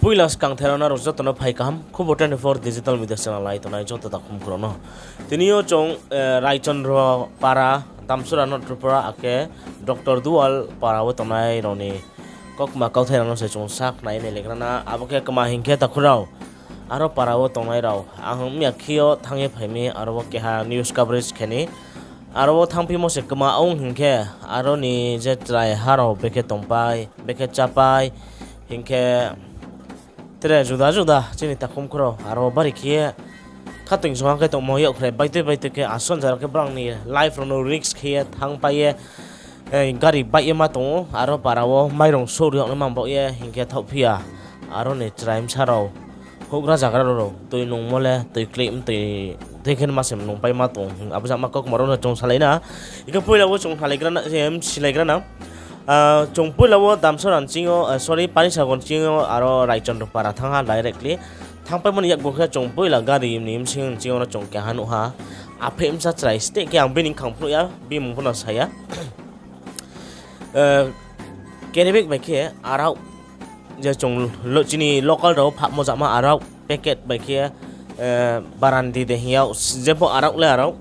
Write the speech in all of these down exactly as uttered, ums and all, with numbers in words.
Poila skangthai rao no aro joto no phai kaham, Khubor twenty four digital media channel nai tongnai joto takhum khorok no. Tini yo chung, eh, Raichandra Para, Damsora North Tripura, akhe Doctor Dual Para wo tongnai rao ni kaukma kauthai rao no se chung sak nai nai legra na, abo khe kma hing khe takhu rao. Aro para wo tongnai rao, ang miya khe yo thanng ye phai mi, aro wo keha news coverage khe ni. Aro wo thanngphimo se kma ong hing khe, aro ni je chrai ha rao bekhe tongpai, bekhe chápai, hing khe tre juda juda chini takhum khorok aro bari khe ye khathoing song ha khe tongmo yag khre baitui baitui khe ason jara khe brang ni life rao no risk khe ye thanngpai ye, eh, gari baih ye ma tong ou, aro para wo mairung souh ri yag nai ma baoh ye hing khe thaohphi ya, aro ni chrai bsa rao houhgra zagra rao tui nungmo le tui klih mtui dei khe ma se nungpai ma tong, abo jama kaukma rao no chung salai na. Hing khe poila wo chung salaigra na, em, silaigra na. Ah, chung poila wo Damsora ni ching yo, ah, sorry, Panisagar ni ching yo aro Raichandra Para thanng ha directly. Thanngpaimo ni yakgu khe chung poila gari ni bsing ni ching yo no chung keha nuh ha. Apheih bsa chrai steh khe ang bini bkhang phnuh ya, bimung pho no sa ya. Eh, carry bag bai khe arao je chung lo-, chini local rao phahmo jama arao packet bai khe, eh, barandi de hing ya, jepho arao le arao.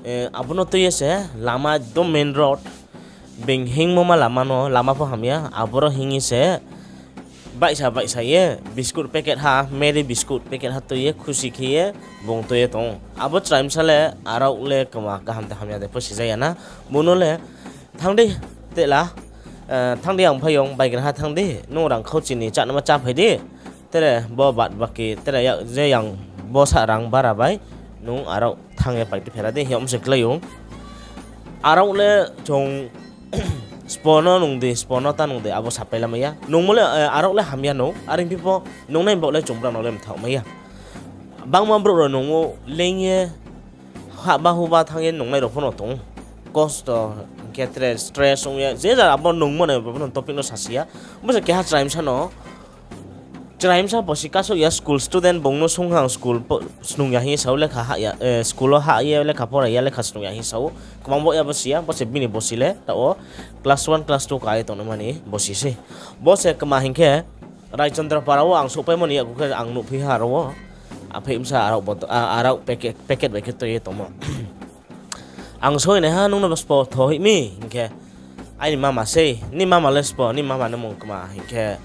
Eh, abo no tui ye se lama ekdom main road, being hingmo ma lama no, lama pho hamya, aboro hing ye se baihsa baihsa ye biscuit packet ha, Marie biscuit packet ha tui ye khusi khe ye bung tui ye tong ou. Abo chrai bsa le arao le kma kaham de hamya de pho sija ya na, bung no le thanng di, tela, eh, thanng di, ang phai yong, baigraha thanng di, nung rang khauchi ni chánama chá phai di, tere bo bad baki, tere ya-, je yang bo sa rang bara bai, nung arao thanng ye pai ti phera di, hing ye om se klái ou. Arao le chung spo no nung di, spo no ta nung di, abo sapai lamai ya. Nungmo le, eh, arao le hamya no, are phi pho nungnai baoh le chung brao no le mthaoh mai ya. Bangma brouh rao nung ou, leing ye, hahba huba thanng ye nungnai rao pho no tong ou. Kosto, hing khe tre stress ong ye, je jara abo nungmo nai bo no topic no sasi ya. Bo se keha chrai bsa no, chrai bsa bosi kasouh ya school student bung no sung ha ang school pho snung ya hing ye sa ou lekha hah ya, eh, school wo hah ye lekha pora ya lekha snung ya hing ye sa ou. Kmang bo ya bo si ya, bo se bini bosi le, taoh wo class one, class two ka ye tongnai mani bosi sei. Bo se kma hing khe, Raichandra Para wo ang souhpaimo ni yakgu khe ang nuhphi ha aro wo. Apheih bsa arao bo, a-, arao packet, packet bai khe tui ye tongmo. Ang soi nai ha, nung no bo spo tho hoih mi, hing khe, aini mama sei, ni mama le spo, ni mama ni mung kma, hing khe,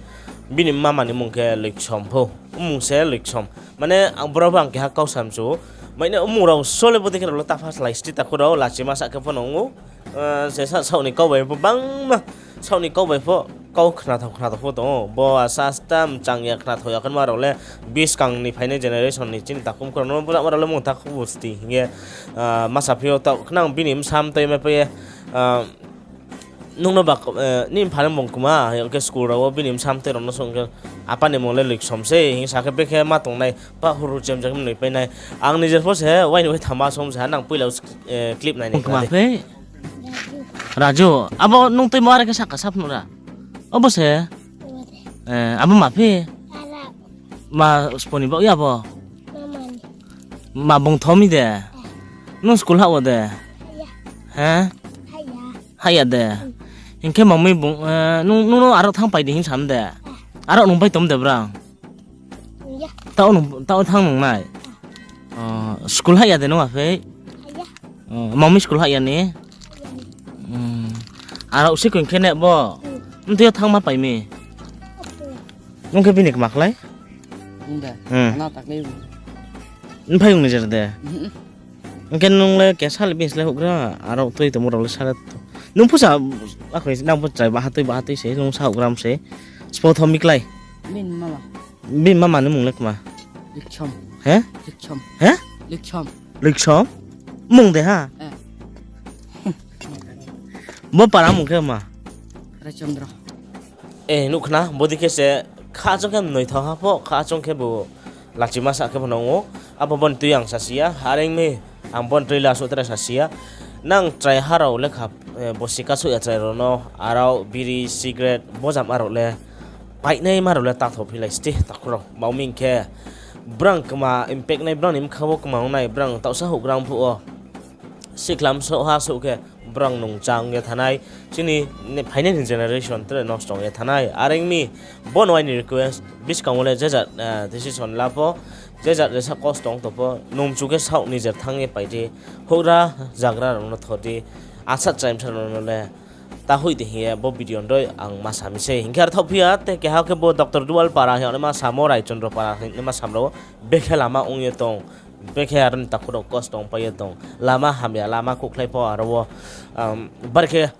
bini mama ni mung khe Loiksom pho, mmung se Loiksom. Mane, ang boro pho ang keha kau samchu, maine mmung rao sole bo dei khe rao le tapha slái sti takhu rao, lachima sa khe pho no ong ou. Eh, se sa saoh ni kau bai pho bangma, saoh ni kau bai pho, kau khnathao khnathao pho tong ou. Bo asa sta mchang ya khnathao ya khe ma rao le, buskang ni phainai generation ni chini takhum khorok no bujama rao le mung takhu busti hing ye, ah, ma saphi ou taoh khnang bini bsa mtoi mai pai ye, ah, nung no ba, eh, ni mpha ni mung kma, hing khe school rao wo bini bsa mtoi rao no sung khe, apa ni mung le Loiksom sei, hing sa khe bekhe ma tongnai, pa huru chem chem noi painai. Ang nijer pho se, waini wai thama song se, nang poila, eh, clip nai ni kma khe. Raju, abo nung tuimo are khe saka sap nuh ra. Abo se? Eh, abo ma phi? Ma spo ni baoh ya bo? Ma bung thomi de? Nung school hah wo de? He? Hah ya de? Hing khe mami bung, eh, nung, nung no aro thanng pai di hing sam de? Aro nung pai tom de brang? Taoh nung, taoh thanng nung nai? Oh, school hah ya de nung aphei? Oh, mami school hah ya ni? Hmm. Aro se koing khe ne bo? Mtui yo thanng ma pai mi? Nung khe bini kma khlai? Nphai ong ni jer de? Hing khe nung le kesa le bini slái houhgra, aro tui tongmo rao le sale. Nung phusa, akhoi nang pho chrai baha tui baha tui se, nung sa houhgra mse. Spo tho mi klái? Bini mama ni mung le kma? He? He? Loiksom? Mung de ha? Bo para mung khe ma? Eh, nuh khna, bodei khe se kha chong khe mnoi thao ha pho, kha chong khe bo lachima sa khe pho no ong ou. Abo bo ni tui ang sasi ya, areng mi, ang bo ni tui le asuh tre sasi ya. Nang chrai ha rao lekha, eh, bosi kasouh ya chrai rao no, arao, biri, cigarette, bojam arao le, paihnaima rao le tathao phi lai sti takhu rao. Mao mi hing khe, brang kma impact nai, brang ni bkha wo kma ong nai, brang taohsa houhgra phuh wo. Sikhlam souh ha souh khe, Brang nung chang ye thanai, chini ne-, phainai ni generation tre nosto ong ye thanai. Are ong mi, bo no aini request, buskang wo le je jat, eh, decision la pho, je jat resa kosto ong tong pho, nung mchu khe saoh nijer thanng ye pai di, houhgra zagra rao no tho di, asat chaimsa rao no le, ta hoih di hing ye bo video no roi ang ma sa mi sei. Hing khe ar thaoh phi ya, te keha khe bo Doctor Dual Para hing ye ma samo, Raichondro Para hing ye ma samo rao, bekhe lama ong ye tong, bekhe aro ni takhu rao kosto ong pai ye tong. Lama hamya, lama kuhkhlai pho aro wo, um, bar khe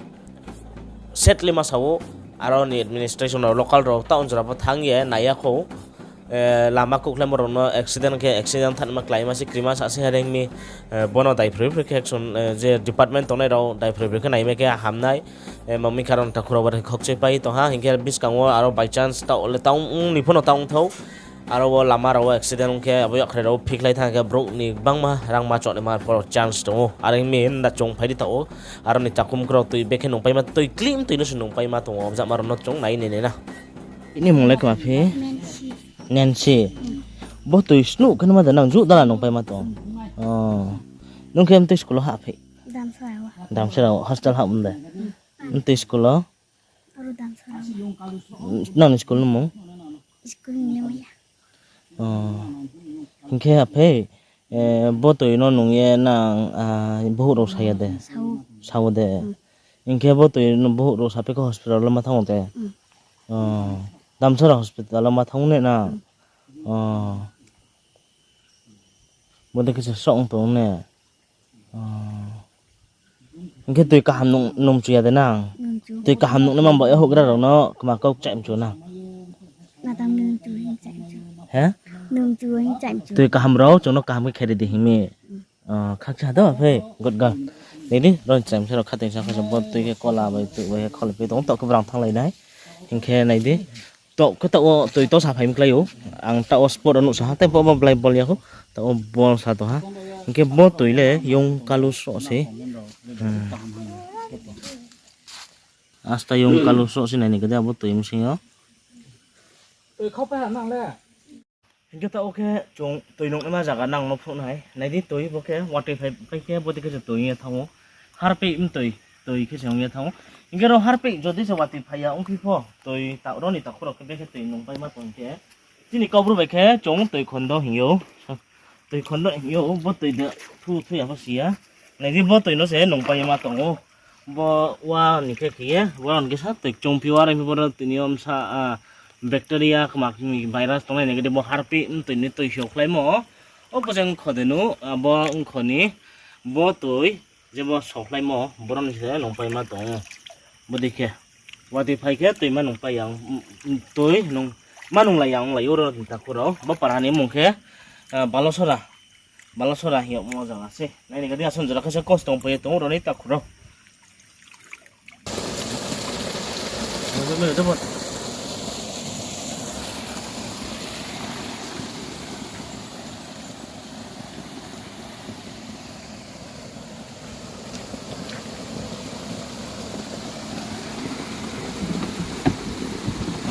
set le ma sa ou, aro ni administration rao, local rao, town jora pho thanng ye nai ya khou. Eh, lama kuhkhlaimo rao no accident khe accident thanngma kláima se krima sa se hereng mi, eh, bo no daiphroi phroi khe action, eh, je department tongnai rao daiphroi phroi khe naimai khe hamnai, eh, mami karon takhu rao bar khe khokchoi pai tong ha, hing khe buskang wo aro by chance taoh le town ong ni pho no town thou, aro wo lama rao wo accident ong khe abo yakkhrai rao phikhlai thanng khe brouh ni gbangma rangma chonaima pho chance tong ou, are ong mi nda chung phai di taoh ou, aro ni takhum kro tui bekhe nungpaima, tui klim tui no se nungpaima tong ou, objama rao no chung nai ni nai na. Ini mung le kma phi? Nancy. Nancy. Bo tui snuh khe nma de nang juh dala nungpaima tong? Oh. Nung khe mtui school wo hahphai? Damsara wo. Damsara wo hostel hahmo de? Mtui school wo? Aro Damsara wo. Nang ni school ni mung? School ni mung ya. Oh. Hing khe aphei, eh, bo tui no nung ye nang, ah, bohouh rao sa ya de? Sao. Sao de. Hmm. Hing khe bo tui no bohouh rao saphi khe hospital wo ma thanng ou de? Hmm. Oh. Damsara hospital wo ma thanng ou ne na? Hmm. Oh. Bo de khe se sroh ong tong ne? Oh. Hing khe tui kaham nung, nung mchu ya de nang? Nung mchu. Tui kaham nung nai ma bo ye houhgra rao no kma kau kchaih mchu na? Madam nung mchu hing kchaih mchu. He? Nung mchu hing kchaih mchu. Tui kaham rao chung no kaham khe khe ri di hing mi. Hmm. Oh, khakcha do aphei, good girl. Nai di, ro chraimsa rao khatungsa khe se bo tui khe kola bai tui bai khe kholphai tong, taoh khe brang thannglai nai. Hing khe nai di. Taoh khe taoh wo tui tosa phai mi klái ou. Ang taoh wo spot wo nuhsa ha, tei bo blai bol ya khou. Taoh wo bol sa tong ha. Hing khe bo tui le young kalu sroh se. Hmm. Asta young kalu sroh se nai ni khe de abo tui bsing yo. Hing khe taoh wo khe chung tui nungnaima zaga nang no phnuh nai. Nai di tui bo khe watoi phai, phai khe bo dei khe se tui ye thanng ou. Harpeh mtoi, tui khe se ong ye thanng ou. Hing khe ro harpeh jodi se watoi phai ya ongphi pho, tui ta-, ro ni takhu rao khe bekhe tui nungpaima tong khe. Chini Kaubru bai khe chung tui khondo hing ou. Tui khondo hing ou, bo tui de thu thu ya pho si ya. Nai di bo tui no se nungpaima tong ou. Bo wa ni khe khe ye, bo ni khe sa tui kchungphi wa, are phi bo ro tini yo bsa, ah, bacteria kma kmi virus tongnai ni khe de bo harpeh mtoi ni tui sokhlaimo. O bo se ongkho de nu, abo ongkho ni bo tui je bo sokhlaimo, boro ni se nungpaima tong ou. Bo dei khe, watoi phai khe tui ma nungpai ya, tui nung, ma nunglai ya onglai ou ro ni takhu rao. Bo para ni mung khe, ah, Balasora. Balasora hing yagmo zaga se. Nai ni khe de ason jora khe se kosto ongpai ye tong ou ro ni takhu rao.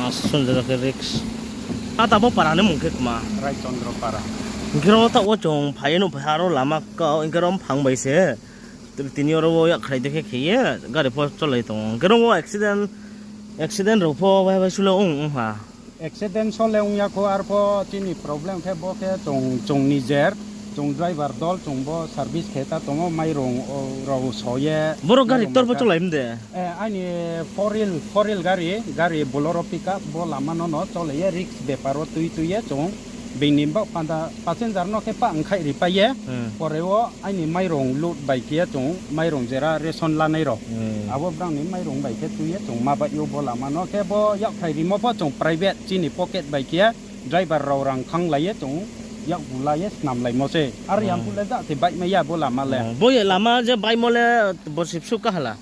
Ason jora khe risk. A ta bo para ni mung khe kma? Raichondro Para. Hing khe ro taoh wo chung phai ye nuh phai ha ro lama kau, hing khe ro mphang bai se. Tini oro wo yakkhrai de khe khe ye gari pho cholai tong ou. Hing khe ro wo accident, accident rao pho bai bai su le ong, ong ha. Accident so le ong ya khou, arpho chini problem khe bo khe chung, chung nijer, chung driver dol, chung bo service khe ta tong ou, mairung, o, rao so ye. Boro gari ktor pho cholai mde? Eh, aini four wheel, four wheel gari, gari Bolero pickup, bo lama no no cholai ye risk bepar wo tui tui ye chung, bini baoh panda passenger no khe pah ongkhaih ri pai ye, pore wo aini mairung load bai khe ye chung, mairung jera ration lanai rao. Abo brang ni mairung bai khe tui ye chung ma baih ou bo lama no khe bo yakkhrai rimo pho chung private chini pocket bai khe driver rao rang khanglai ye chung yakgu la ye snamlaimo se. Are ya phuh le ja se baihmai ya bo lama le. Bo ye lama je baihmo le borsi bsuh kaha la?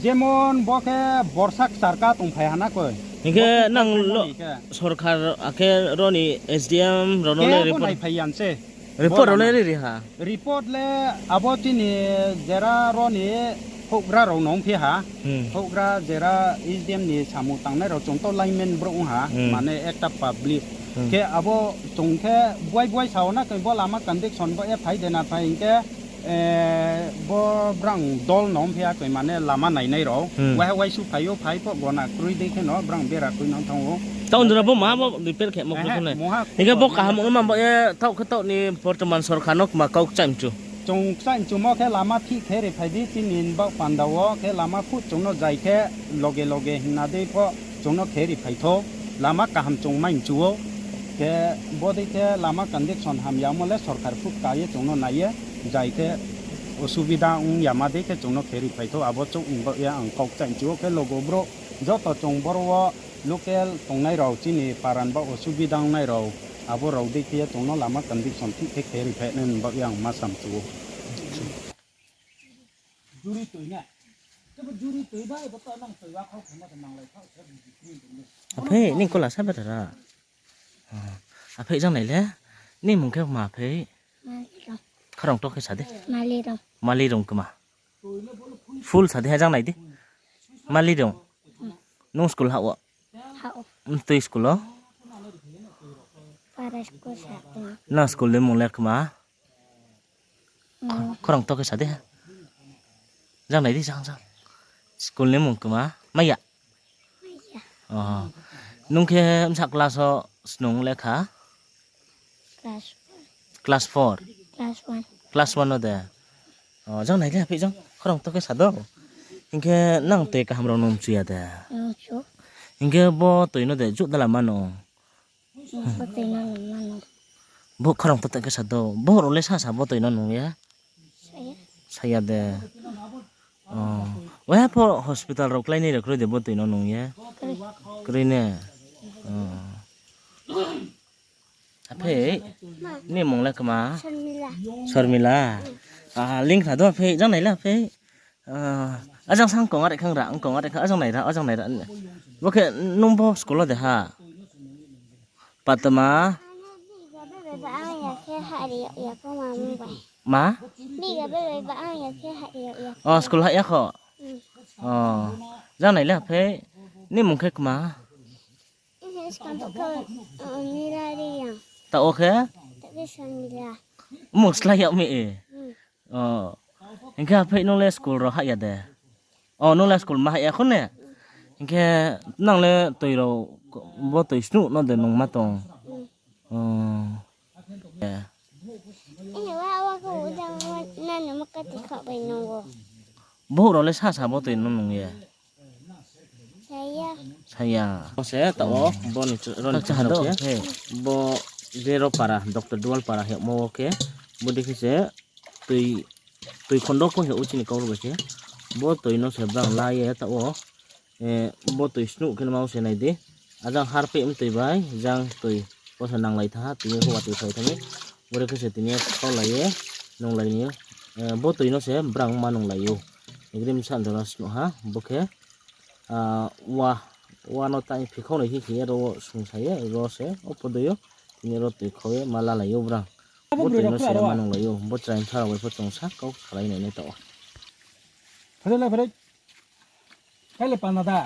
Jemon bo khe borsa kchar ka tongphai ha na koi. Hing khe nang lo sorkar akhe ro ni S D M rao no le report naiphai ya se. Report rao le ri ri ha? Report le abo chini jera ro ni houhgra rao no ongphi ha. Houhgra jera S D M ni samung tangnai rao chung to lineman brouh ong ha, mane ekta public. Khe abo chung khe buai buai sa ou na khe bo lama condition bo e phai de na phai hing khe, Eh, bo brang dol no ongphi ya koi mane lama nainai rao. Hmm. Waiha waisu phai ou, phai pho gona kroi dei khe no brang bera kroi no thanng ou. Taoh jora bo ma bo repair khe mo khe ne. Hing khe bo kaham no ma bo ye taoh khe taoh ni bortoman sorkar no kma kau kchai mchu. Chung kchai mchumo khe lama thik khe ri phai di, chini baoh panda wo khe lama phut chung no jai khe loge loge hingna dei pho chung no khe ri phai thou. Lama kaham chung mai mchu ou. Khe bo dei khe lama condition hamyamo le sorkar phut ka ye chung no nai ye jai khe osubida ong yama dei khe chung no khe ri phai thou. Abo chouh ni baoh ye ang kau kchai mchu ou khe logo brouh joto chung boro wo local tongnai rao chini paran baoh osubida ongnai rao abo rao dei khe ye chung no lama condition thik khe khe ri phai nai ni baoh ye ang ma sa mchu ou. Aphei, nini kola sa bethara. Aphei, jang nai le. Nini mung khe ma aphei? Khorang to khe sa di. Mali rung kma. Full sa di, ha jang nai di. Mali rung. Nung school hah wo? Mtui school wo? Nang school ni mung le kma? Khorang to khe sa di. Jang nai di, jang, jang. School ni mung kma? Maya? Nung khe bsa class wo snung lekha? Class four. Class one no de. Jang nai di, aphei jang. Khorang to khe sa do. Hing khe nang toi kaham rao no mchu ya de. Hing khe bo toi no de juh dala mano. Bo khorang to khe sa do. Bo rao le sa sa bo toi no nung ye? Saya de. Waiha pho hospital rao klái nai rao kroi de bo toi no nung ye? Kroi ne. Aphei, nini mung le kma? Sormila. Link kha do aphei, jang nai le aphei. Ajang sa ongkong are khang ra, ongkong are khang, ajang nai ra, ajang nai ra. Bo khe nung bo school wo de ha? Patma. Ma? O, school hah ya kho? Jang nai le aphei, nini mung khe kma? Taoh wo khe? Mung slái yag mi e. Hing khe aphei nung le school rao hah ya de? O, nung le school ma hah ya kho ne? Hing khe nang le toi rao, bo toi snuh no de nung ma tong? Bouh rao le sa sa bo toi no nung ye? Saya. Bo se taoh wo, bo ni ro ni cha ha do khe, bo je ro para, Doctor Dual para hingmo wo khe, bo dei khe se toi, toi khondo pho hing ou chini kau bai khe. Bo toi no se brang la ye taoh wo, bo toi snuh khe no ma se nai di. Ajang harpeh mtoi bai jang toi bo se nanglai thanng ha, tini houh watoi phai thanng mi. Bo dei khe se tini khaulai ye nunglai ni, bo toi no se brang ma nunglai ou. Agreement sa jora snuh ha, bo khe wa, wa no tang phikhau nai khe khe ye ro wo sungsa ye ro se opo dei ou, tini ro toi khau ye ma lalai ou brang. Bo toi no se ma nunglai ou, bo chrai bsa rao bai pho chung sa kau salai nai nai taoh wo. Phai le, phai le. Phai le, panada.